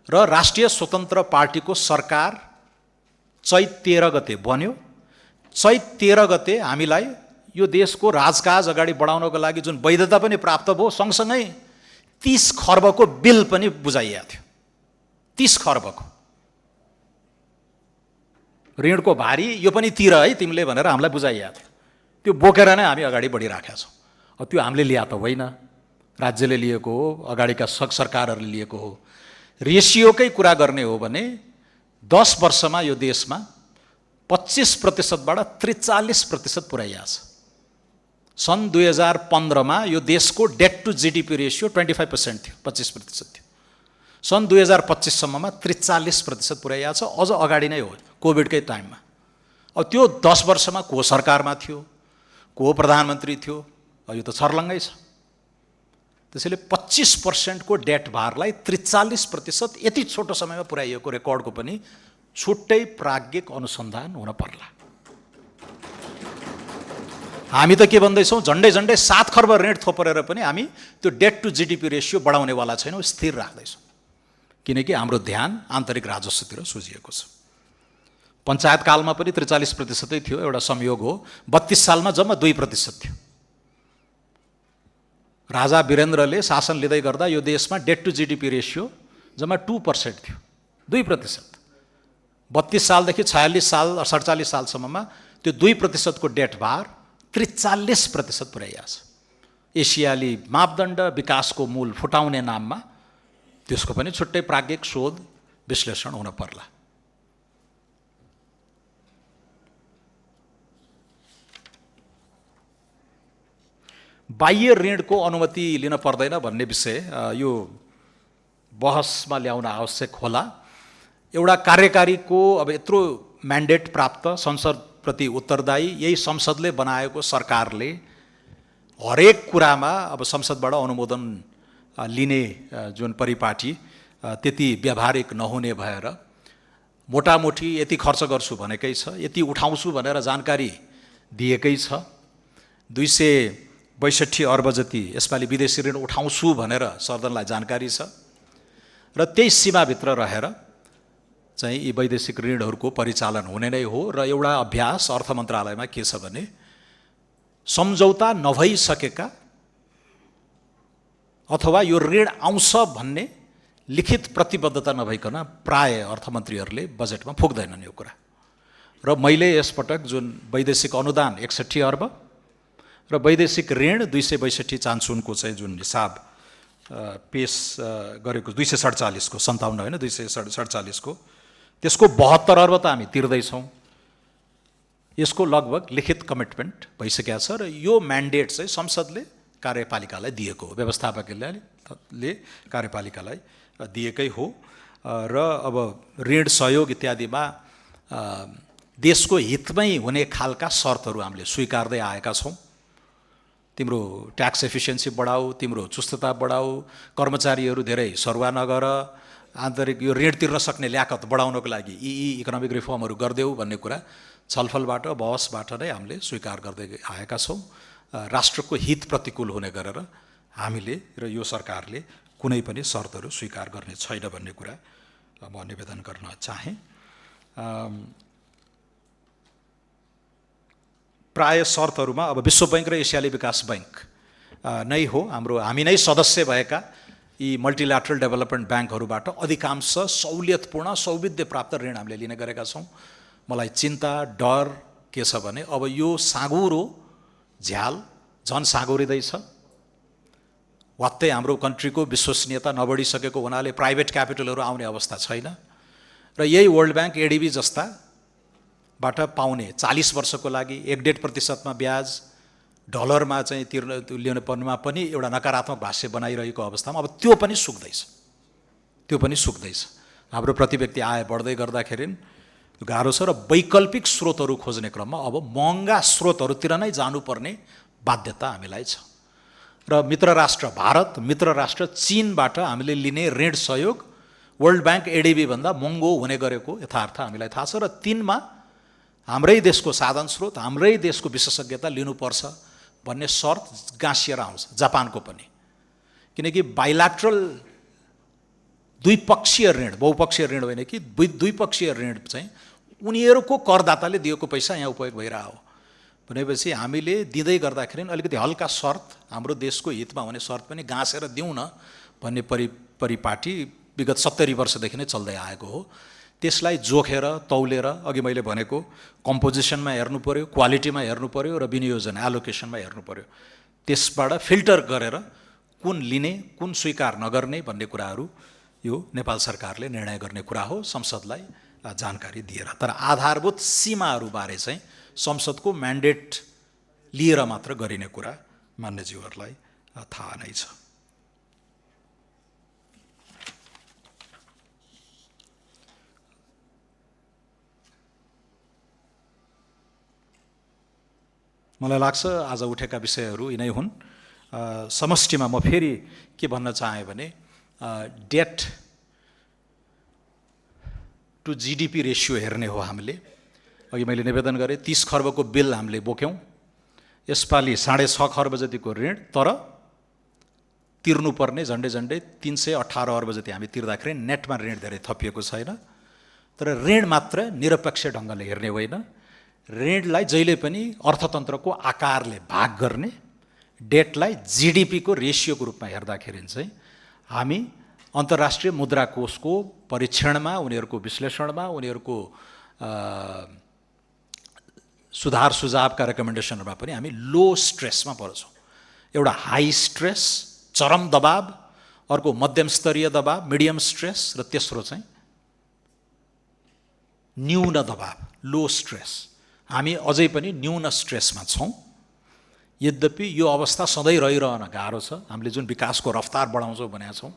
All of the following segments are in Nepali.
र राष्ट्रिय स्वतन्त्र पार्टीको सरकार चैत 13 गते बन्यो। चैत 13 गते हामीलाई यो देशको राजकाज अगाडि बढाउनको लागि जुन वैधता पनि प्राप्त भयो, सँगसँगै 30 खर्बको बिल पनि बुझाइएको थियो। 30 खर्बको ऋणको भारी यो पनि तिर है तिमीले भनेर हामीलाई बुझाइएको थियो। त्यो बोकेर नै हामी अगाडि बढिराखेका छौँ। अब त्यो हामीले लिया त होइन, राज्यले लिएको हो, अगाडिका सरकारहरूले लिएको हो। रेसियोकै कुरा गर्ने हो भने 10 वर्षमा यो देशमा 25%बाट 43% पुर्याइएको छ। सन् 2015 मा यो देशको डेट टु जीडीपी रेसियो 25% थियो, 25% थियो। सन् 2025 सम्ममा 43% पुर्याइएको छ। अझ अगाडि नै हो, कोभिडकै टाइममा। अब त्यो 10 वर्षमा को सरकारमा थियो, को प्रधानमन्त्री थियो, यो त छर्लङ्गै छ। त्यसैले 25% को डेट भारलाई 43% यति छोटो समयमा पुर्याइएको रेकर्डको पनि छुट्टै प्राज्ञिक अनुसन्धान हुन पर्ला। हामी त के भन्दैछौँ, झन्डै 7 खर्ब ऋण थोपरेर पनि हामी त्यो डेट टु जीडीपी रेसियो बढाउनेवाला छैनौँ, स्थिर राख्दैछौँ। किनकि हाम्रो ध्यान आन्तरिक राजस्वतिर सुझिएको छ। पञ्चायत कालमा पनि 43% थियो, एउटा संयोग हो। 32 सालमा जम्मा 2% थियो। राजा वीरेन्द्रले शासन लिँदै गर्दा यो देशमा डेट टु जीडीपी रेसियो जम्मा 2% थियो, 2%। 32 सालदेखि 46 साल 47 सालसम्ममा त्यो 2% को डेट भार 43% पुर्याइएको छ। एसियाली मापदण्ड विकासको मूल फुटाउने नाममा त्यसको पनि छुट्टै प्राज्ञिक शोध विश्लेषण हुन पर्ला। बाह्य ऋणको अनुमति लिन पर्दैन भन्ने विषय यो बहसमा ल्याउन आवश्यक होला। एउटा कार्यकारीको अब यत्रो म्यान्डेट प्राप्त, संसदप्रति उत्तरदायी, यही संसदले बनाएको सरकारले हरेक कुरामा अब संसदबाट अनुमोदन लिने जुन परिपाटी त्यति व्यावहारिक नहुने भएर मोटामोटी यति खर्च गर्छु भनेकै छ, यति उठाउँछु भनेर जानकारी दिएकै छ। 262 अर्ब जति यसपालि विदेशी ऋण उठाउँछु भनेर सदनलाई जानकारी छ। र त्यही सीमाभित्र रहेर चाहिँ यी वैदेशिक ऋणहरूको परिचालन हुने नै हो। र एउटा अभ्यास अर्थ मन्त्रालयमा के छ भने सम्झौता नभइसकेका अथवा यो ऋण आउँछ भन्ने लिखित प्रतिबद्धता नभइकन प्राय अर्थमन्त्रीहरूले बजेटमा फुक्दैनन् यो कुरा। र मैले यसपटक जुन वैदेशिक अनुदान 61 अर्ब र वैदेशिक ऋण 262 चान्सुनको चाहिँ जुन हिसाब पेश गरेको 247 को 57 होइन 247 को त्यसको 72 अर्ब त हामी तिर्दैछौँ। यसको लगभग लिखित कमिटमेन्ट भइसकेको छ। र यो म्यान्डेट चाहिँ संसदले कार्यपालिकालाई दिएको हो, व्यवस्थापकले कार्यपालिकालाई दिएकै हो। र अब ऋण सहयोग इत्यादिमा देशको हितमै हुने खालका शर्तहरू हामीले स्वीकार्दै आएका छौँ। तिम्रो ट्याक्स एफिसियन्सी बढाऊ, तिम्रो चुस्तता बढाऊ, कर्मचारीहरू धेरै सरुवा नगर, आन्तरिक यो ऋण तिर्न सक्ने ल्याकत बढाउनको लागि यी इकोनोमिक रिफर्महरू गरिदेऊ भन्ने कुरा छलफलबाट बहसबाट नै हामीले स्वीकार गर्दै आएका छौँ। राष्ट्रको हित प्रतिकूल हुने गरेर हामीले र यो सरकारले कुनै पनि शर्तहरू स्वीकार गर्ने छैन भन्ने कुरा म निवेदन गर्न चाहेँ। प्राय शर्तहरूमा अब विश्व बैंक र एसियाली विकास बैंक नै हो हाम्रो, हामी नै सदस्य भएका यी मल्टिल्याटरल डेभलपमेन्ट ब्याङ्कहरूबाट अधिकांश सहुलियतपूर्ण सौविध्य प्राप्त ऋण हामीले लिने गरेका छौँ। मलाई चिन्ता डर के छ भने अब यो साँगुरो झ्याल झन साँगुरिँदैछ। वात्तै हाम्रो कन्ट्रीको विश्वसनीयता नबढिसकेको हुनाले प्राइभेट क्यापिटलहरू आउने अवस्था छैन। र यही वर्ल्ड ब्याङ्क एडिबी जस्ताबाट पाउने 40 वर्षको लागि 1.5% ब्याज डलरमा चाहिँ लिने पर्नुमा पनि एउटा नकारात्मक भाष्य बनाइरहेको अवस्थामा अब त्यो पनि सुक्दैछ। हाम्रो प्रति व्यक्ति आय बढ्दै गर्दाखेरि गाह्रो छ। र वैकल्पिक स्रोतहरू खोज्ने क्रममा अब महँगा स्रोतहरूतिर नै जानुपर्ने बाध्यता हामीलाई छ। र मित्र राष्ट्र भारत, मित्र राष्ट्र चीनबाट हामीले लिने ऋण सहयोग वर्ल्ड ब्याङ्क एडिबी भन्दा महँगो हुने गरेको यथार्थ हामीलाई थाहा छ। र 3 मा हाम्रै देशको साधन स्रोत, हाम्रै देशको विशेषज्ञता लिनुपर्छ भन्ने शर्त गाँसिएर आउँछ जापानको पनि। किनकि बाइल्याटरल द्विपक्षीय ऋण, बहुपक्षीय ऋण होइन कि द्विपक्षीय ऋण चाहिँ उनीहरूको करदाताले दिएको पैसा यहाँ उपयोग भइरहेको हो भनेपछि हामीले दिँदै गर्दाखेरि अलिकति हल्का शर्त, हाम्रो देशको हितमा हुने शर्त पनि गाँसेर दिउँ न भन्ने परिपाटी विगत 70 वर्षदेखि नै चल्दै आएको हो। त्यसलाई जोखेर तौलेर अघि मैले भनेको कम्पोजिसनमा हेर्नु पर्यो, क्वालिटीमा हेर्नु पर्यो र विनियोजन एलोकेसनमा हेर्नु पर्यो। त्यसबाट फिल्टर गरेर कुन लिने कुन स्वीकार नगर्ने भन्ने कुराहरू यो नेपाल सरकारले निर्णय गर्ने कुरा हो, संसदलाई जानकारी दिएर। तर आधारभूत सीमाहरूबारे चाहिँ संसदको म्यान्डेट लिएर मात्र गरिने कुरा मान्यज्यूहरूलाई थाहा नै छ। मलाई लाग्छ आज उठेका विषयहरू यिनै हुन्। समष्टिमा म फेरि के भन्न चाहेँ भने डेट टु जीडीपी रेसियो हेर्ने हो हामीले। अघि मैले निवेदन गरेँ 30 खर्बको बिल हामीले बोक्यौँ, यसपालि 6.5 खर्ब जतिको ऋण, तर तिर्नुपर्ने झन्डै 318 अर्ब जति हामी तिर्दाखेरि नेटमा ऋण धेरै थपिएको छैन। तर ऋण मात्र निरपेक्ष ढङ्गले हेर्ने होइन, ऋणलाई जहिले पनि अर्थतन्त्रको आकारले भाग गर्ने, डेटलाई जीडीपीको रेसियोको रूपमा हेर्दाखेरि चाहिँ हामी अन्तर्राष्ट्रिय मुद्रा कोषको परीक्षणमा, उनीहरूको विश्लेषणमा, उनीहरूको सुधार सुझावका रेकमेन्डेसनहरूमा पनि हामी लो स्ट्रेसमा पर्छौँ। एउटा हाई स्ट्रेस चरम दबाव, अर्को मध्यम स्तरीय दबाव मिडियम स्ट्रेस, र तेस्रो चाहिँ न्यून दबाव लो स्ट्रेस। हामी अझै पनि न्यून स्ट्रेसमा छौँ। यद्यपि यो अवस्था सधैँ रहिरहन गाह्रो छ। हामीले जुन विकासको रफ्तार बढाउँछौँ भनेका छौँ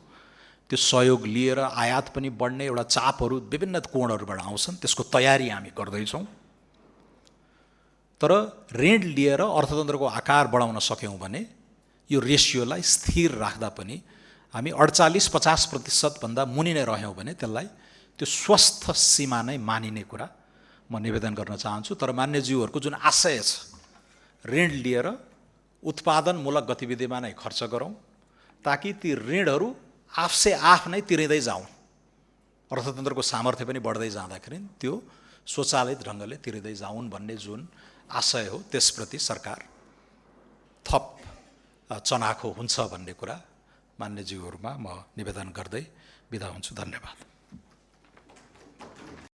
त्यो सहयोग लिएर आयात पनि बढ्ने एउटा चापहरू विभिन्न कोणहरूबाट आउँछन्, त्यसको तयारी हामी गर्दैछौँ। तर ऋण लिएर अर्थतन्त्रको आकार बढाउन सक्यौँ भने यो रेसियोलाई स्थिर राख्दा पनि हामी 48-50% भन्दा मुनि नै रह्यौँ भने त्यसलाई त्यो स्वस्थ सीमा नै मानिने कुरा म निवेदन गर्न चाहन्छु। तर मान्यज्यूहरूको जुन आशय छ ऋण लिएर उत्पादनमूलक गतिविधिमा नै खर्च गरौँ ताकि ती ऋणहरू आफसे आफ नै तिरिँदै जाउन्, अर्थतन्त्रको सामर्थ्य पनि बढ्दै जाँदाखेरि त्यो स्वचालित ढङ्गले तिरिँदै जाउन् भन्ने जुन आशय हो त्यसप्रति सरकार थप चनाखो हुन्छ भन्ने कुरा मान्यज्यूहरूमा म निवेदन गर्दै बिदा हुन्छु। धन्यवाद।